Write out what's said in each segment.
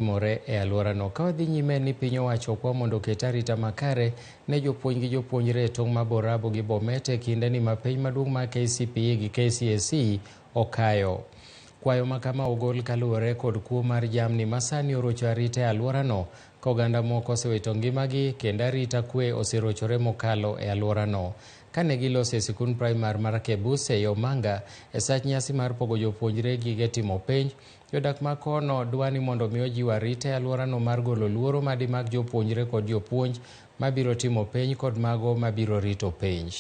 Timore e alworano. Ka wadhi nyime ni piny owacho okwa mondo oket arita makare ne jopuonj gi jopuonjre e tong' ma Borabu gi Bomet e kindeni ma penj maduong' mar KCPE gi KCSE okayo. Kwayo ma kama ogol kaluwore kod kuo mar jamni ma sani orocho arita e alworano ka oganda moko osewito ngimagi kendo arita kwe oserochore mokalo e alworano. Kane giloso e sikund primar mar Kebus e Omanga e sach nyasi mar pogo jopuonjre gige timo penj, jodak ma kono dwa ni mondo mi ojiw arita e alworano mar golo luoro madimak jopuonjre kod jopuonj mabiro timo penj kod mago mabiro rito penj.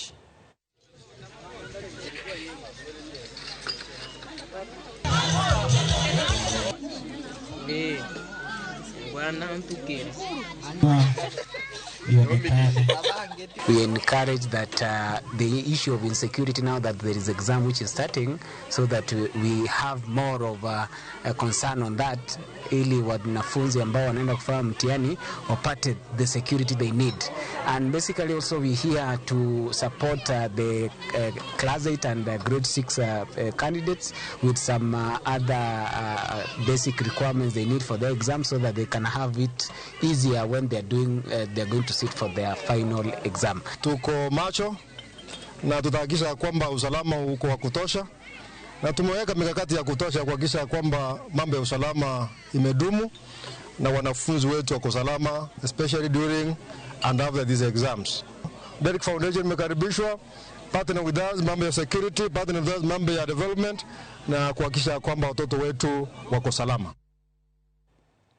We encourage that the issue of insecurity now that there is exam which is starting, so that we have more of a concern on that, ili wanafunzi ambao wanaenda kufanya mtihani wapate the security they need. And basically also we here to support the class 8 and grade 6 candidates with some other basic requirements they need for their exam, so that they can have it easier when they are going to sit for their final exam. Tuko macho na tutahakikisha kwamba usalama uko wa kutosha, na tumeweka mikakati ya kutosha kuhakikisha kwamba mambo ya usalama imedumu na wanafunzi wetu wako salama, especially during and after these exams. Derek Foundation imekaribishwa, partner with us mambo ya security, partner with us mambo ya development, na kuhakikisha kwamba watoto wetu wako salama.